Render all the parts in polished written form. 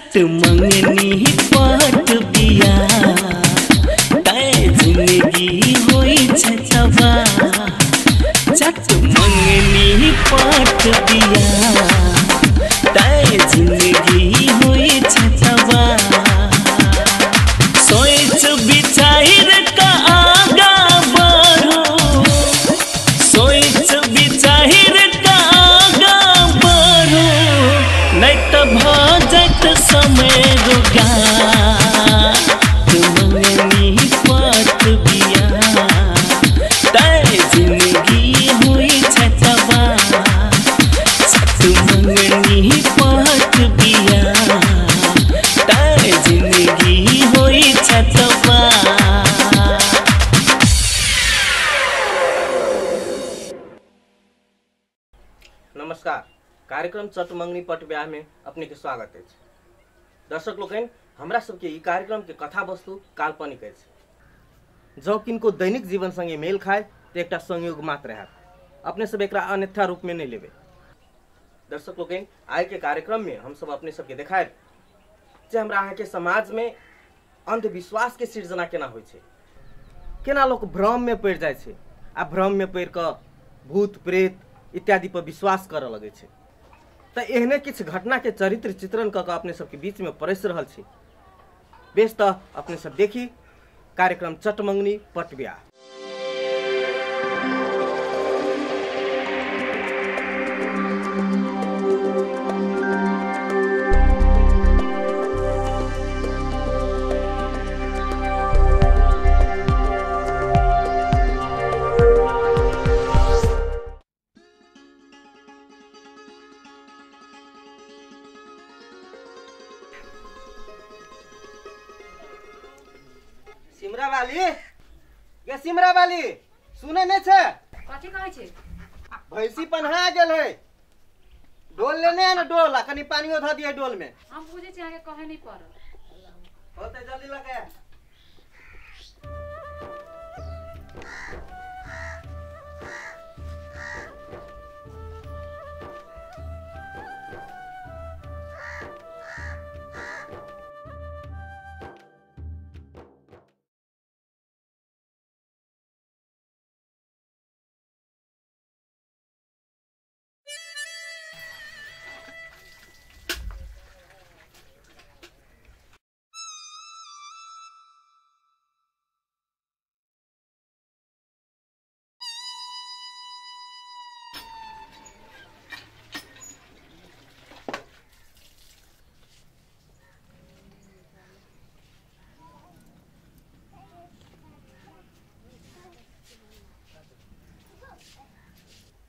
चट मंगनी पट बिया तै जिंदगी होई छै तबाह। चट मंगनी पट बिया तै जिंदगी होई छै तबाह। सोच विचार का आगा बढ़ो, सोच विचार का आगा बढ़ो, नहीं तो भ जात समय रोगा। मंगनी पट बिया तै जिंदगी होई छै तबाह। चट मंगनी पट बिया तै जिंदगी होई छै तबाह। नमस्कार, कार्यक्रम चट मंगनी पट ब्याह में अपने के स्वागत अछि। दर्शक लोकनि, हमरा सबके ई कार्यक्रम के कथा वस्तु काल्पनिक अछि। जँ किनको दैनिक जीवन संगे मेल खाए तो एकटा संयोग मात्र हैत, अपने सब एकरा अन्यथा रूप में नहीं लेबै। दर्शक लोकनि, आइ के कार्यक्रम में हम सब अपने सबके देखायब जे हमरा अहाँके समाज में अंधविश्वास के सृजना केना होइ छै, केना लोक भ्रम में पड़ि जाइ छै आ भ्रम में पड़ि कऽ भूत प्रेत इत्यादि पर विश्वास करऽ लगै छै। तऽ एहने किछु घटना के चरित्र चित्रण कऽ कऽ अपने सबके बीच में परसि रहल छी। बेस, तऽ अपने सब देखी कार्यक्रम चट मंगनी पट ब्याह। सिमरा वाली, गे सिमरा वाली, सुने नहीं छे? कथी कहै छै? भैंसी पन्हा गेल है, डोल लेने आ ना डोल, आ कनी पानियो धऽ दियै डोल में। हम बुझै छी अहाँके कहै नहीं पड़ल। होते जल्दी लगे।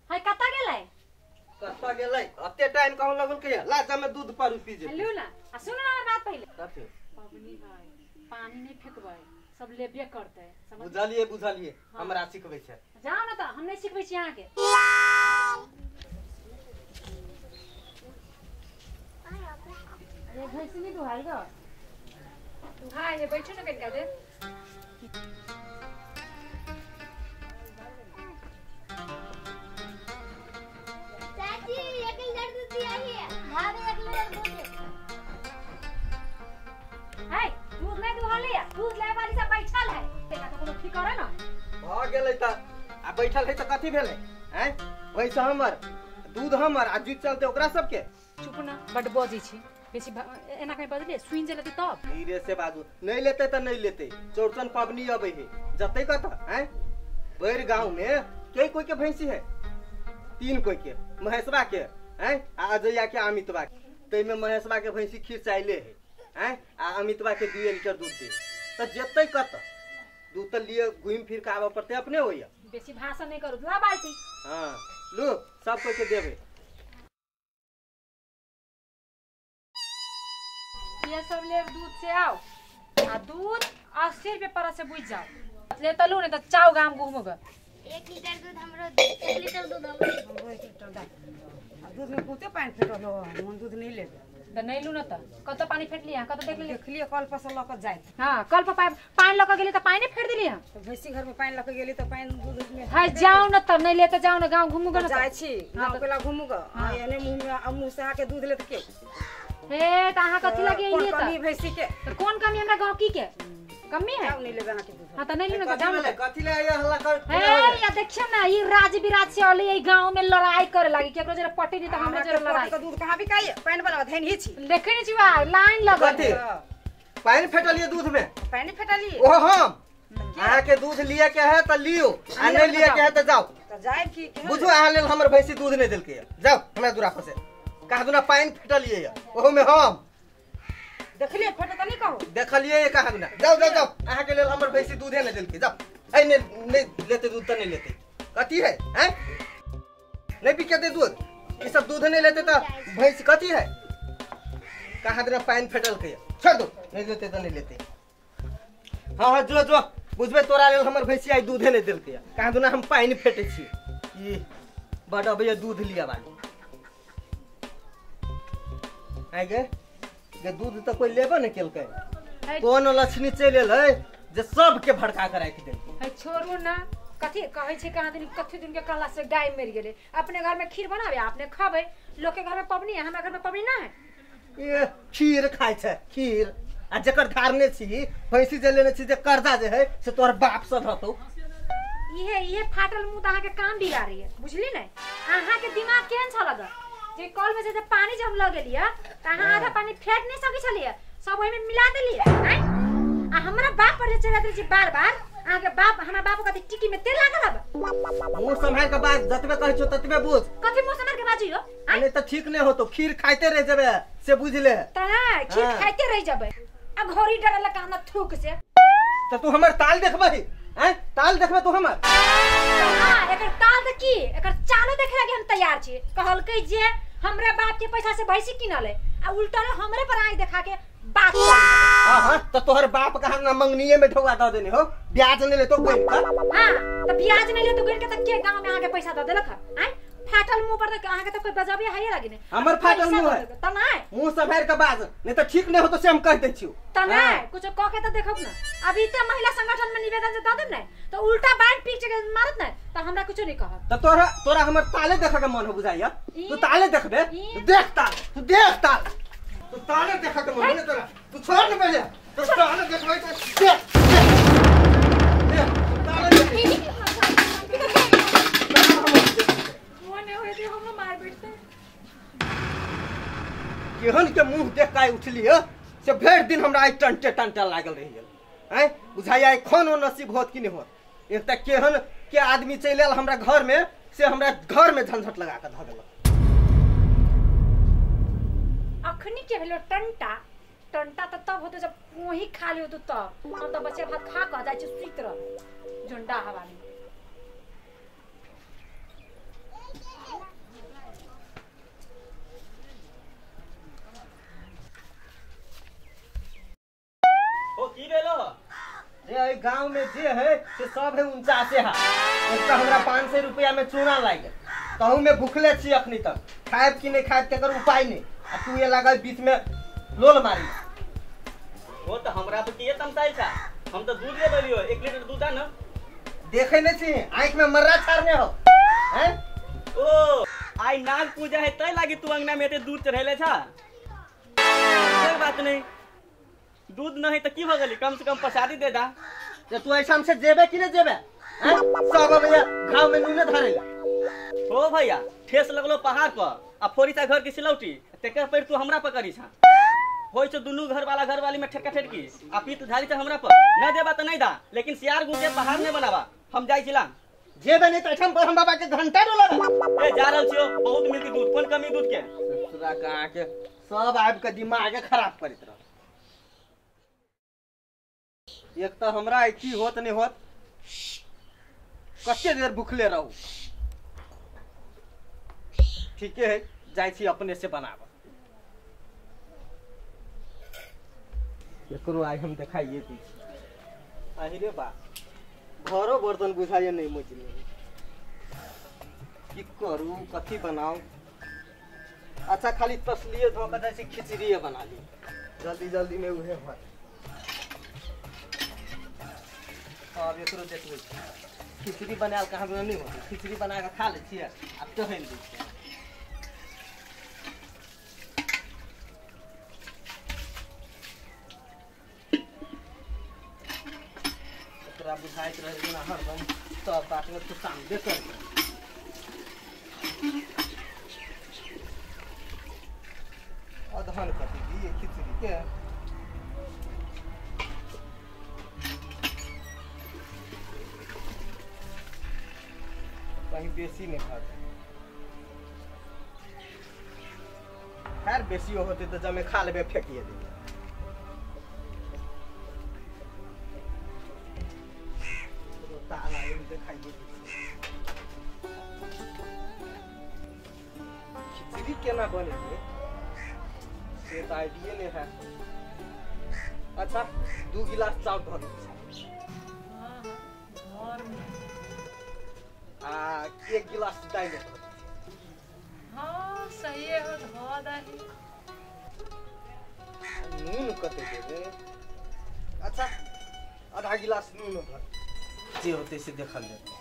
हाय, कतऽ गेलै? कतऽ गेलै? अते टाइम कहूँ लगल के ला जमे दूध पर पी जे। लिउ ना, आ सुनू ना हमर बात पहिले। कथी? पबनी है, पानी नहीं फेकबै, सब लेबे करतै। समझ बुझलिए बुझलिए, हमरा सिखबै छै। जाओ ना तऽ हम नहीं सिखबै छी अहाँके। अरे भैंसी नहीं दुहाई ग? दुहाई है, बैठो ना कनिका देर। चाची, 1 लीटर दूध दिया है। भाभी, 1 लीटर दूध दे। है, दूध नहीं दुहाले, दूध ले वाली सब बैठल है। तेना तो कोनो ठीक करे ना। भ गेलै त आ बैठल है त कथी भेलै? हैं, वैसे हमर दूध हमर आ जीत चलते ओकरा सबके। चुप ना, बड बजै छी बेसी, एना कहीं बजले सुनि जे लेतै तब। धीरे से बाजू, नहीं लेते त नहीं लेते। चौरचन पबनी अबै है, जतै कत? हैं, भरि गांव में के कोई के भैंसी है? 3 कोई के, महेशवा के हैं आ अजया के अमितवा के। तैमे महेशवा के भैंसी खिरचाइले है, हैं आ अमितवा के 2 लीटर दूध दे, त जेतै कत? दूध त लिए घूमि फिर के आबऽ पड़तै अपने होइया। बेसी भाषण नहीं करू, ला बाल्टी। हाँ लू, सब कोई के देबै। ये सब ले दूध से आओ, आ दूध 80 रुपये पर से बुझ जाओ। ले त लू, नहीं त चाउ गाम घूमोगे। 1 लीटर दूध हमरो दे, 1 लीटर दूध हमरो। 1 लीटर दे। आ दूध में बहुते पानी फेटल हो, हम दूध नहीं लेबै। त नहीं लू न त कत पानी फेटली अहाँ? कत देखली? देखलिए कल पर से लऽ कऽ जाइत। हाँ, कल पर पानी लऽ कऽ गेली त पानी फेट देली हम। त भैंसी घर में पानी लऽ कऽ गेली त पानी दूध में। हाय, जाओ न त नहीं ले त जाओ न गांव घूमू ग न। जाइ छी गांव केला घूमू ग, एने मुंह में मुंह से आके दूध लेत के। हे त अहाँ कथि लागी एलियै कोन कमी त भैंसी के त कोन कमी हमरा गाँव की के कमी है? जाउ नहीं लेबै अहाँ के दूध। हां त नहीं लेबै जाउ कथी कथी ले हल्ला कर हे या देखियो ना ई राज विराज से अले ई गांव में लड़ाई करे लागी केकरो जरा पटी दी त हमरा जरा लड़ाई के दूध कहाँ बिकाई पानि वाला धैन ही छी देखे नहीं छुआ लाइन लगल कथी पानि फेटलिए दूध में? पानि फेटलिए ओ हम अहाँ के दूध लिए के है त लियो आ नहीं लिए के है त जाओ। त जाए की बुझू अहाँ लेल हमर भैंसी दूध नहीं देलकै जाओ हमरा दूरा पर से कहा दुना पानि फेटलिए ओहो में हम देखलिए फोटो त नहीं कहो देखलिए कहा दुना जाओ जाओ जाओ अहाँ के लेल हमर भैंसी दूधे नहीं देलकै जाओ। ऐ नहीं लेते दूध त नहीं लेते कथी है हैं नहीं बिकेते दूध ई सब दूध नहीं लेते त भैंसी कथी है कहा दुना पानि फेटलकै छोड़ दो नहीं लेते त नहीं लेते। हाँ हाँ जो जो बुझबे तोरा लेल हमर भैंसी आई दूधे नहीं देलकै कहा दुना हम पानि फेटे छी ई बड अबैया दूध लिया वाली आइ गे जे दूध त कोई लेबे नहीं केलकै कोन लक्ष्मी चलि एलै जे सबके भड़का के राखि देलकै। है छोड़ू ना कथी कहै छै कहाँ दिन कथी दिन के कहला से गाय मरि गेलै। अपने घर में खीर बनाबे अपने खबै लोक के घर में पबनी है हमरा घर में पबनी ना है। ए खीर खाइ छै खीर आ जकर धारने छी भैंसी जे लेने छी जे कर्जा जे है से तोहर बाप से रहतौ। इहे इहे फाटल मुंह त अहाँ के काम बिगाड़ी है बुझली नै। अहाँ के दिमाग केहन छल ग जे कल में जे पानी जे हम लगेलिए त अहाँ आधा पानी फेंक नहीं सकै छलिए सब ओहि में मिला देलिए आइ आ हमरा बाप पर जे चढ़ा छी बार बार अहाँ के बाप हमरा बाप कथी टिकी में तेल लागल हब। मुंह सम्हार के बाज जतबे कहै छौ ततबे बुझ। कथी मुंह सम्हार के बाजू हो नहीं त ठीक नहीं होतो खीर खाइते रह जेबे से बुझ ले त खीर खाइते रह जेबे आ घोड़ी डरल काना थूक से त तू हमर ताल देखबही हैं ताल देखबे तू हमर। हां एकर ताल त की एकर चालो देखे लागी हम तैयार छी। कहलकै जे हमरा बाप के पैसा से भैंसी किनले आ उल्टा हमरे पर आँख देखा के बात कर। हां हां त तोहर बाप कहाँ ना मंगनीये में ढौआ द देने हो ब्याज नहीं लेतो गोइन का। हां त ब्याज नहीं लेतो गोइन के त के गांव में अहाँ के पैसा द देलक आइ फाटल मुंह पर त अहाँ के त कोई बजाबी है लागी ने हमर फाटल मुंह है त नै मुंह सम्हार के बाज नहीं त ठीक नहीं हो तो से हम कह दै छियो त नै कुछ कह के त देखब ना। अभी त महिला संगठन में निवेदन जे the them नै त उल्टा बांट पीट के मारत नै त हमरा कुछ नहीं कहब। त तोरा तोरा हमर ताले देखे के मन हो बुझाइया तू ताले देखबे देख ताल तू देख ताल तू ताले देखे के मन हो तोरा तू छोड़ न पहिले तू ताले देखबै त देख देख ताले देख केहन के मुंह देख के उठली है से भरि दिन हमरा आइ टंटे टंटे लागल रहि गेल आँय बुझाइया खानो नसीब होत कि नहीं होत। एक त केहन के आदमी चलि आयल हमरा घर में से हमरा घर में झंझट लगा के धऽ देलक। अखनी के भेलो टंटा टंटा त तब होतो जब वही खा लियो तो तब हम त बच्चे भात खा के जाइ छी सुति रह झंडा हवा में। ओ की भेलो जे गांव में जे है से सब है 49 है। एक तो हमरा 500 रुपया में चूना लागि गेल तहू में भूखले छी अखनी तक खायब कि नहीं खायब तेकर उपाय नहीं आ तू ये लागल बीच में लोल मारी। वो तो हमरा तो किए तमसाइल छा हम तो दूध ले लियो 1 लीटर दूध आ न देखे नहीं छी आंख में मर्रा छाड़ने हो हैं। ओ आई नाग पूजा है तै लागी तू अंगना में एते दूध चढ़ेले छा। कोई बात नहीं दूध नहीं तो की हो गेली कम से कम प्रसादी दे दा। जे तू ऐसा हमसे जेबे कि नहीं जेबे हैं सब भैया घाव में नूने धरेला। हो भैया ठेस लगलो पहाड़ पर आ फोरी सा घर की सिलौटी तेकर पर तू हमरा पर करी छा होई छो दुनू घर वाला घर वाली में ठेका ठेकी आ पीत धारी छ हमरा पर न देबा त नहीं दा लेकिन सियार गु के पहाड़ नहीं बनावा हम जाई छिला जेबे नहीं त एठाम पर हम बाबा के घंटा डोलाबे। ए जा रहल छियो बहुत मिलती दूध कोन कमी दूध के ससुरा का के सब आबि के दिमाग खराब करैत रह। एक तो हमरा की होत नहीं होत कते देर भूखले रहू। ठीके है जाइ छी अपने से बनाब एकरो आइ हम देखाइए दी। आहि रे बा घरो बर्तन बुझाइए नहीं मुझे की करू कथी बनाऊ। अच्छा खाली तसलिए धो के जाइ छी खिचड़िए बना ली जल्दी जल्दी में उहे होत। अब एकरो देखबै खिचड़ी बनायल कहाँ नहीं होत खिचड़ी बना के खा लै छियै आ टहलि दै छियै। बुझाइत रहे जेना हरदम सब बात में खुशामदे कर। अदहन कथी दिए खिचड़ी के कहीं बेसी नहीं खाते। खैर बेसी होते तो जमे खा लेबे फेंकिए दे। खिचड़ी केना बने से तो आइडिया नहीं है। अच्छा 2 गिलास चावल धर आ 1 गिलास दाल। हाँ सही है धो दही। नून कते देबे? अच्छा आधा गिलास नून भर जे होते से देखल जेतै।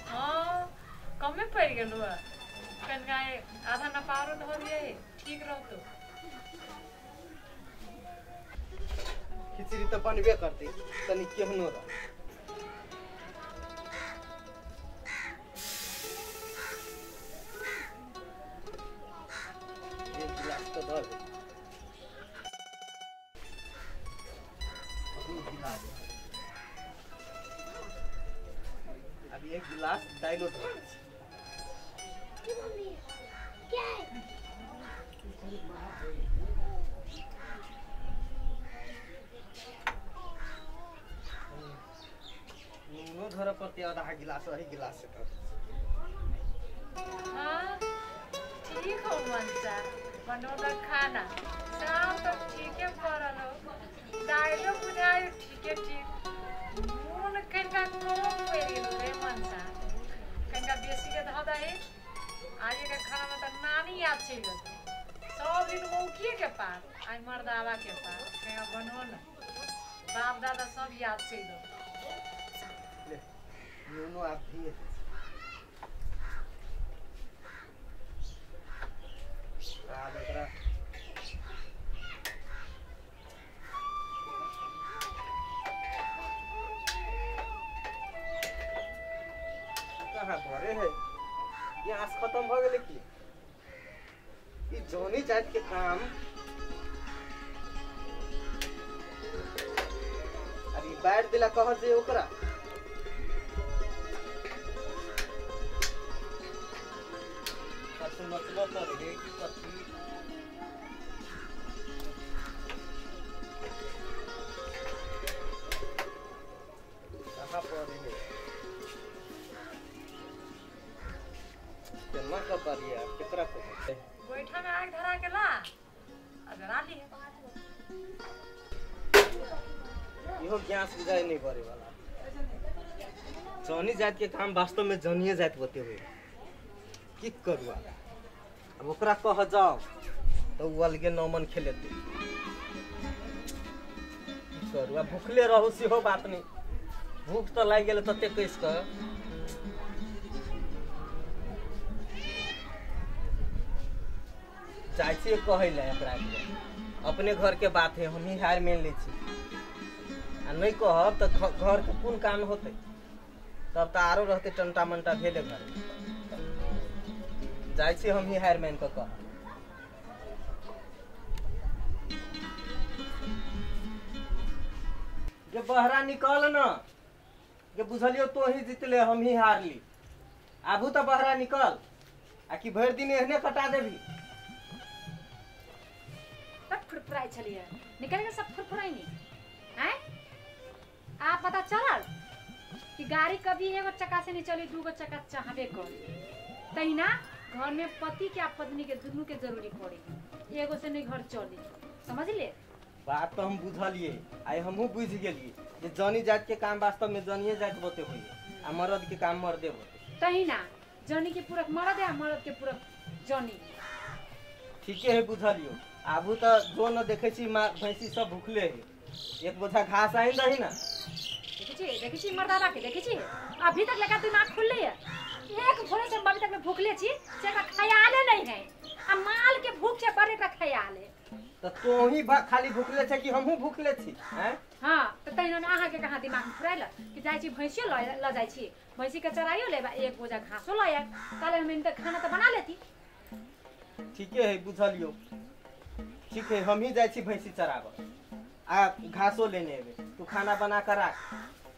हाँ कमे पड़ गेलो कनका आधा नपारो धो दिए ठीक रहतो। खिचड़ी तो बनबे करतै तनी केहनो रह। एक गिलास तो धर दे। 2 गिलास अभी 1 गिलास दाइलो धर। मम्मी क्या है? नूनो धर पड़ते आधा गिलास वही गिलास से धर। हाँ ठीक हो मनसा बनौला खाना शाम तक ठीक है पड़ल हो दाइलो बुझायो ठीक है ठीक। नून कनिका कम पड़ि गेल रे मनसा कनिका बेसी के धऽ दही। आज के खाना में तो नानी याद चलि जेतौ सब दिन मौकिए के पास आज मर्दावा के पास कनिका बनो न बाप दादा सब याद चलि जेतौ। ले नूनो आप दिए आब एकरा कहाँ भरे है? ये आस खत्म भ गेलै की? ई जौनी जात के काम अरे बैठ दिला कह जे ओकरा मतलब पर है कि कथी कहाँ पर है केना कऽ करिए केकरा कहै गोइठा में आग धरा के ला आ जरा ली। इहो गैस बुझाइ नहीं पड़े वाला। जौनी जात के काम वास्तव में जौनिए जात बते हुए की करुआ। अब ओकरा कह जाओ तो उ अलगे नमन खेलेते की करुआ। भूखले रहू सेहो बात नहीं, भूख तो लागि गेल तते कस कऽ। जाइ छियै कहै लए एकरा के, अपने घर के बात है हम ही हार मान लै छी आ नहीं कहब तो घर के कोन काम होतै? तब तो आरो रहते टंटा मंटा भेले घर। जाइ छी हम ही हार मान कऽ कहब। जे बहरा निकल न जे बुझलियो तो ही जीतले हम ही हारली। आबू तो बहरा निकल आ कि भरि दिन एहने कटा देबी। तब फुरफुराइ छलियै निकल के सब फुरफुराइ नहीं हैं। आ पता चलल कि गाड़ी कभी एगो चक्का से नहीं चली 2 गो चक्का चाहबे करी। तहिना घर में पति के आ पत्नी के दुनू के जरूरी पड़ी, एगो से नहीं घर चली। समझले बात तो हम बुझलिए आइ हमहूँ बुझि गेलिए जे जनी जात के काम वास्तव में जनिए जात बते होइए आ मर्द के काम मर्दे होते। तहिना जनी के पूरक मर्द आ मर्द के पूरक जनी। ठीके है बुझलियो। आबू तो जो न देखे छी भैंसी सब भूखले है, एक बोझा घास आइन रही ना। देखै छी मर्दावा के देखै छी अभी तक लगा दिमाग खुलले है। एक भोरे से अभी तक में भूखले छी से एकरा ख्याले नहीं है आ माल के भूख से बड़ एकरा ख्याल है। तो तू तू ही खाली भूखले छे कि हमहू भूखले छी हैं? हां त तहिना ने अहाँ के कहाँ दिमाग में फुराइल कि जाइ छी भैंसियो ल जाइ छी, भैंसी के चराइयो लेबा, एक बोझा घासो ल आयब, ताले हम इनका खाना त बना लेती। ठीके है बुझलियो, ठीक है हम ही जाइ छी भैंसी चराब आ घासो लेने एबे, तू खाना बना कर राख,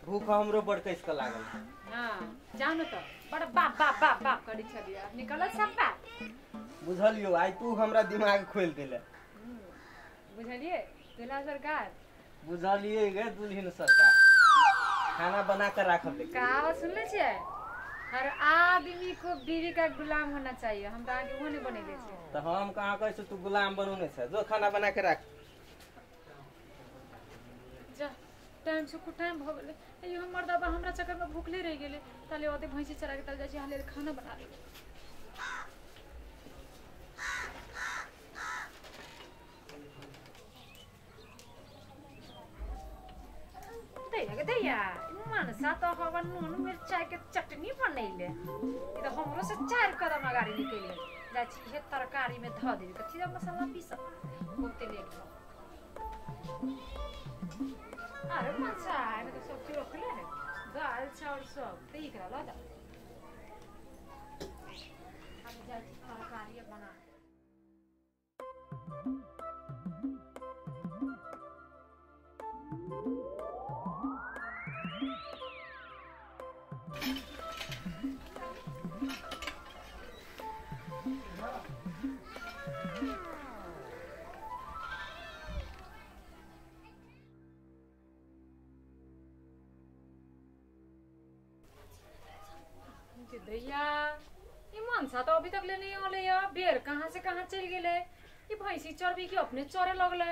भूख हमरो बड़ कस के लागल। हां जाउ न त बड़ बाप बाप बाप बाप करी छलियै, अब निकलल सब बात। बुझलियो आई तू हमरा दिमाग खोल देले। बुझलिए दुल्हा सरकार? बुझलिए गे दुल्हिन सरकार, खाना बना कर राखब। कहावत सुनले छियै, हर आदमी को बीवी का गुलाम होना चाहिए। हम त अहाँके ओहो नहि बनेले छियै। त हम कहाँ कहै छी तू गुलाम बनौने छै, जो खाना बना के राख। जा टाइम से कुटाइम भ गेलै, इहो मर्दबा हमरा चक्कर में भूखले रहि गेलै, ताले ओते भैंसी चरा के तल जाइ छी हाले खाना बना लेबै। दैया दैया मनसा तो हवा नून मिरचाई के चटनी बनैले, ई त हमरो से 4 कदम अगाड़ी निकलि गेल। जाइ छी इहे तरकारी में धऽ देबै, कथी द मसाला पीसब बहुते लेट भ। अरे मनसा एमे त सब चीज रखले है, दाल चाउर सब, त एकरा लऽ जा। हम जाइ छी तरकारी बना। दैया ई मनसा तो अभी तक ले नहीं होले या, बेर कहाँ से कहाँ चल गेले, ई भैंसी चरबी के अपने चरे लगले।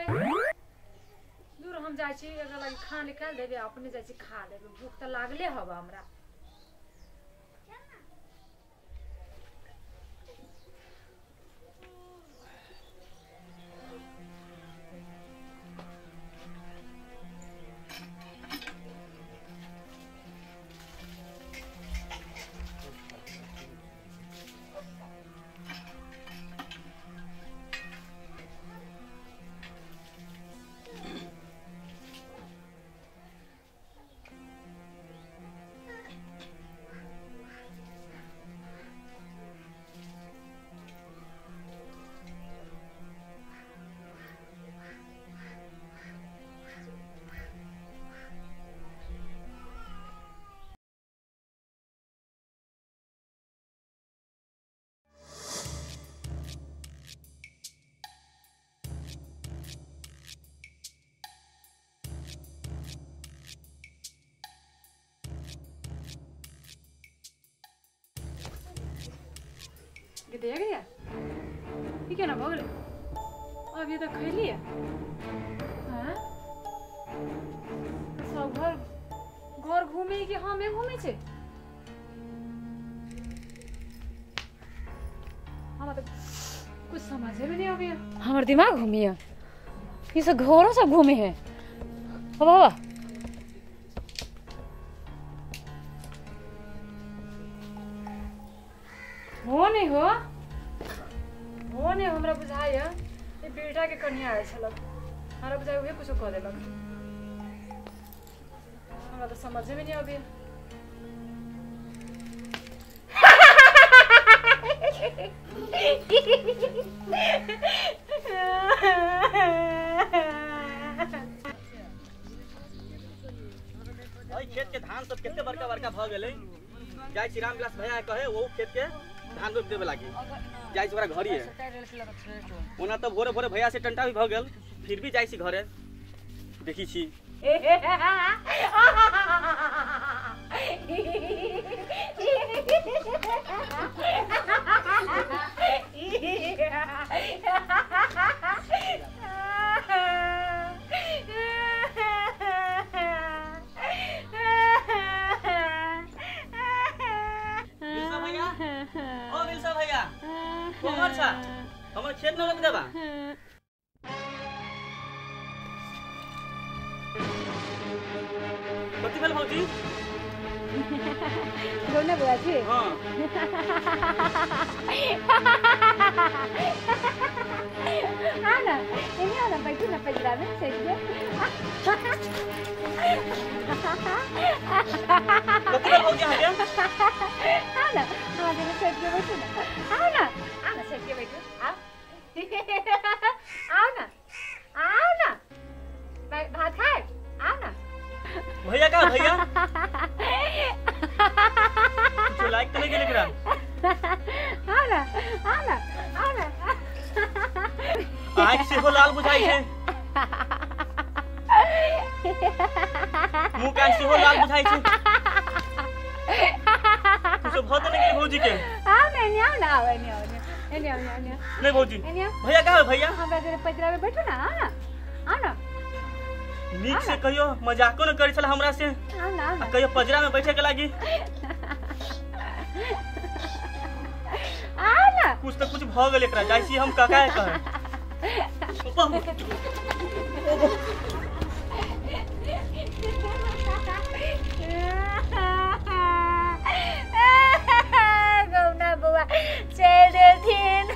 दूर हम जाइ छी एकरा लागि खाना निकाल देबे, अपने जाइ छी खा लेबे, भूख त लागले हवा हमरा। दैया गया ई केना भऽ गेलै? अभी तऽ खैलियै हैं, सब घर घर घूमे कि हमे घूमे छै? हमरा तऽ कुछ समझे में नहीं आबैया, हमर दिमाग घूमिया, ई सब घरो सब घूमे है। हवा हो नहीं हो, हो नहीं, हमरा बुझाइया ये बेटा के कन्या आयल छलक, हमरा बुझाइ उहे कुछो कऽ देलक, हमरा तऽ समझे में नहीं आबैया। ओइ खेत के धान सब कते बड़का बड़का भ गेलै, जाइ छी रामविलास भैया कहे वो खेत के धान रोप देवे लागी, जाइ छी ओकरा घरे। ओना त भोरे भोरे भैया से टंटा भी भ गेल, फिर भी जाइ छी घरे देखी छी। कोमर छा हमर खेत न रोप देबा? कथी भेल भौजी? रोने बुआ जी। हां आ ना एने आ ना बैठ। पजरा में सट के। कथी भेल भौजी अहाँके? आओ ना हमरा जरे सट के बैठू ना, आओ ना, आओ ना सट के बैठू, आओ आओ ना, आओ ना भात खाए, आओ ना। भैया का भैया कुछो लाइक त नहीं गेल एकरा। आओ ना, आओ ना, आओ ना। आँख सेहो लाल बुझाइ छै, मुँह कान सेहो लाल बुझाइ छै। कुछो भऽ त नहीं गेल भौजी के? आओ ना, एने आओ ना, आओ एने आओ, एने आओ, एने आओ। नहीं भौजी, एने आओ। भैया का है भैया? हमरा जरे पजरा में बैठू ना, आओ ना, आओ ना। नीक से कहियो मजाको न करै छल हमरा से, आओ ना, आओ ना। आ कहियो पजरा में बैठे के लागी। आओ ना। कुछ तो कुछ भऽ गेल एकरा, जाइ छी हम काका के कहै। गौना बौआ चलि देलथिन।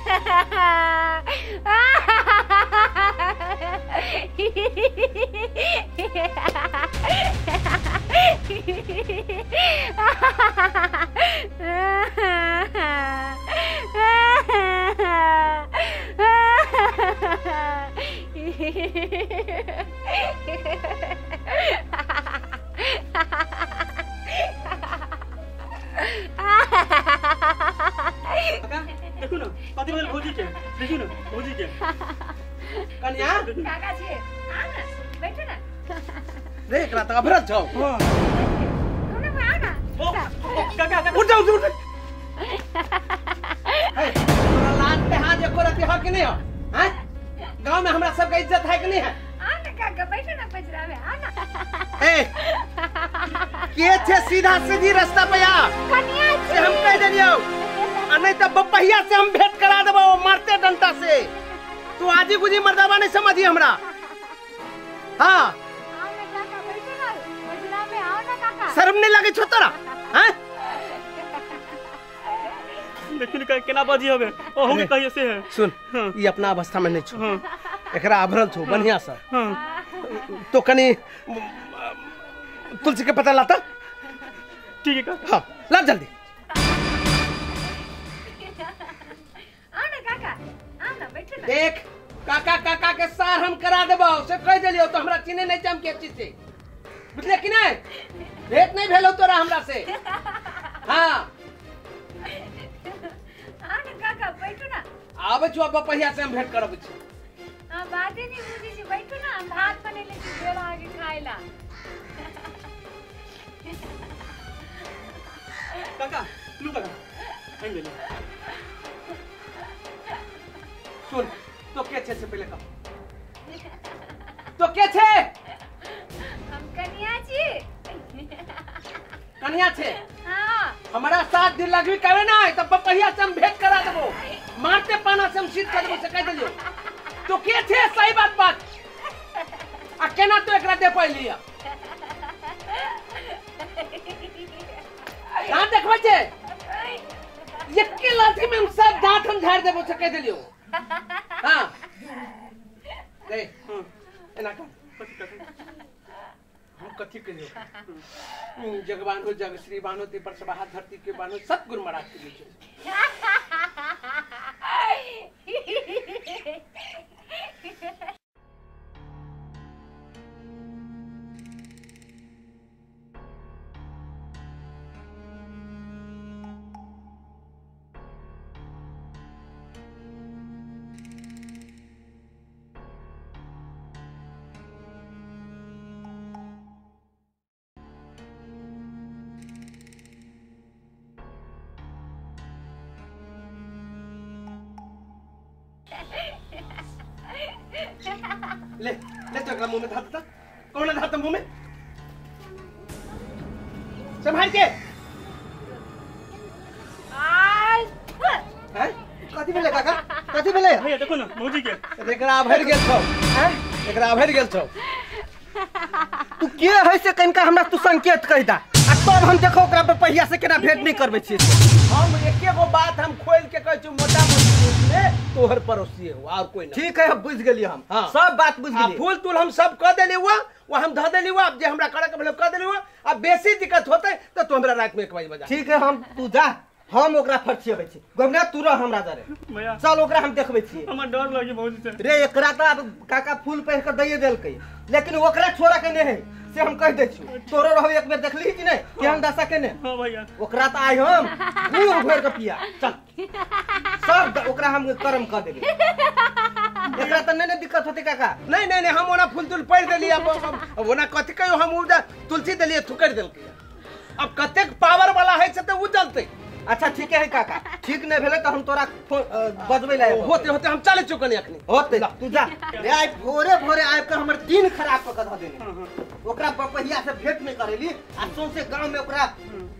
काका देखू न कथी भेल भौजी के, देखू न भौजी के। कन्या काका जी आओ ना, बैठू ना। रे एकरा त अभरल छौ। गौना बौआ आओ ना। ओ काका काका उठ जाउ, उठ। हे तोरा लाज पे हाथ एको रति ह कि नहीं ह? हैं, गांव में हमरा सबके इज्जत है कि नहीं है? आओ ना काका, बैठू ना पजरा में, आओ ना। ए के छे सीधा सीधी रास्ता पे आ, कन्या से हम कह देलियौ, आ नहीं त बपहिया से हम भेंट करा देबौ मारते डंटा से। तू आजी गुजी मर्दाबा नहीं समझी हमरा। हाँ आओ ना काका, बैठू ना पजरा में, आओ ना काका। शर्म नहीं लगे छो तोरा? हैं देखू न केना बजी हवे, ओहू के कहियो से है। सुन, ई अपना अवस्था में नहीं छो, एकरा अभरल छो बढ़िया से। तो कनी तुलसी के पत्ता लाता। ठीक है काका। हाँ ला जल्दी। आओ ना काका, आओ ना, बैठू ना। देख काका काका के सार हम करा देबौ से कह देलियौ, तो हमरा चिन्हे नहीं छै हम के चीज से, बुझले कि नहीं? भेंट नहीं भेलौ तोरा हमरा से। हाँ आओ ना काका, बैठू ना। आबै छौ बपहिया से हम भेंट करबै छी। हाँ बाते नहीं बुझै छी, बैठू ना, हम भात बनेले छी देब अहाँके खाय ला। काका लू काका आनि गेलै। सुन तो के छे से पहिले कह, तो के छे? हम कन्या छी। कन्या छे? हाँ। हमारा साथ दिल लगबी करे ना त बपहिया से हम भेंट करा देबो, मारते पाना से हम सीध कर देबो से कह देलियौ। तो के छे सही बात बात आ केना तो एकरा दे पैली? दांत देखबै छे? एके लाठी में हम सब दांत हम झाड़ देबो से कह देलियौ। हाँ रे एना कर, हम कथी कहियो? जग बान्हो जग श्री बान्हो ते पर सबाहा धरती के बान्हो सतगुरु महाराज के नीचे। ले ले तो एकरा मुंह में धात, कौन धात मुंह में? संभाल के। हैं कथी भेलै काका, कथी भेलै? भैया देखो ना भौजी के एकरा भरि गेल छौ। हैं एकरा भरि गेल छौ। तू के है से कनिका हमरा तू संकेत कहि दा, आ तब हम देखो ओकरा पर पहिया से केना भेंट नहीं करबै छियै। हम एके गो बात हम खोल के कहै छी मोटा मोटी में, तोहर पड़ोसी हो और कोई ना। ठीक है, अब बुझ गेलियै हम। हाँ। सब बात बुझ गेलियै। फूल तूल हम सब कह देली हुआ, वो हम धऽ देली हुआ, अब जे हमरा करे के भेल कह देली हुआ। अब बेसी दिक्कत होते तो तू हमरा रात में 1 बजे बजा। ठीक है, हम तू जा, हम ओकरा फरछियबै छी। गोविंदा तू रह हमरा दरे, चल ओकरा हम देखबै छी। हमरा डर लगी बहुत से रे। एकरा त अब काका फूल पहिर के दैये देलकै, लेकिन ओकरा छोड़ा के नहीं है से हम कह दै छी। तोरो रहब एक बेर देखली कि नहीं केहन दशा केने। हां भैया, ओकरा त आइ हम मुंह भर के पिया चल सब ओकरा हम कर्म क देबै। एकरा त नहीं दिक्कत होते काका। नहीं नहीं नहीं, हम ओना फूल तूल पढ़ देली, अब ओना कथि कहियो, हम तुलसी देलिए थुकरि देलकै। अब कतेक पावर वाला है से त उ जानते। अच्छा ठीक है काका, ठीक नहीं भेलै त हम तोरा बजबै ला होते होते हम चले चुकनी अखनी होते। तू जा रे, आइ भोरे भोरे आबि के हमर दिन खराब क के ध देने। ओकरा बपहिया से भेंट नहीं करेली आ सौंसे गांव में ओकरा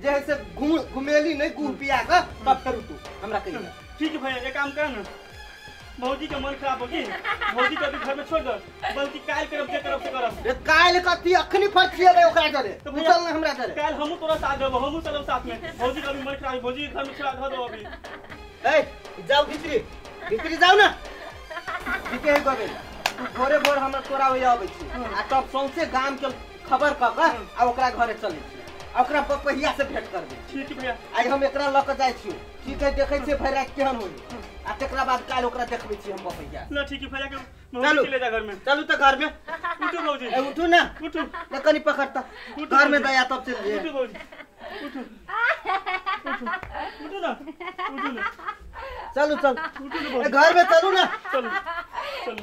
जे है से घुमेली नहीं गुड़ पिया के तब फेर तू हमरा कहिया। ठीक है भैया, एक काम कर ना, भौजी के मन खराब होगी, भौजी के अभी घर में छोड़ दो, बल्कि काल करब जे करब से करब। रे काल कथी अखनी फरछिएबै ओकरा जरे, तू चल ना हमरा जरे। काल हमहू तोरा साथ देबो, हमहू चलब साथ में। भौजी के अभी मन खराब, भौजी के घर में छोड़ा धऽ दो अभी। ए जाओ भीतरी भीतरी जाओ ना, ठीके है गोविंद, तू भोरे भोर हमर तोरा ओइ आबै छी आ तब सौंसे गाम के खबर क के आ ओकरा घरे चलै छी, ओकरा बपहिया से भेंट करबै। ठीक भैया, आइ हम एकरा ल के जाइ छी। ठीक है, देखै छियै भरि राति केहन होई आ तकरा बाद काल्हि ओकरा देखबै छी हम बपहिया। ना ठीक है भैया के चलू ले जा घर में, चलू त घर में। उठू भौजी, ए उठू ना, उठू ले कनी पकड़ त घर में दया तब चल जे। उठू भौजी, उठू उठू ना, उठू ना, चलू चल उठू ना भौजी, घर में चलू ना, चलू चलू।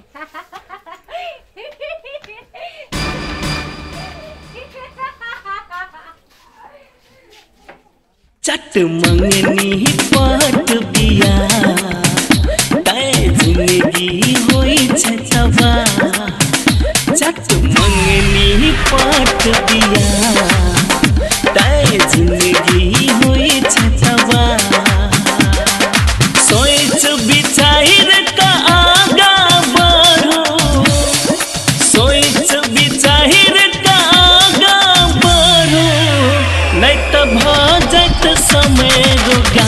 चट मंगनी पट बिया तय जिंदगी होई छै तबाह। चट मंगनी पट बिया तय जिंदगी होई छै तबाह। सोच विचार का आगा बढ़ो, सोच विचार का आगा बढ़ो, नहीं त भ जाइत समय रोगा।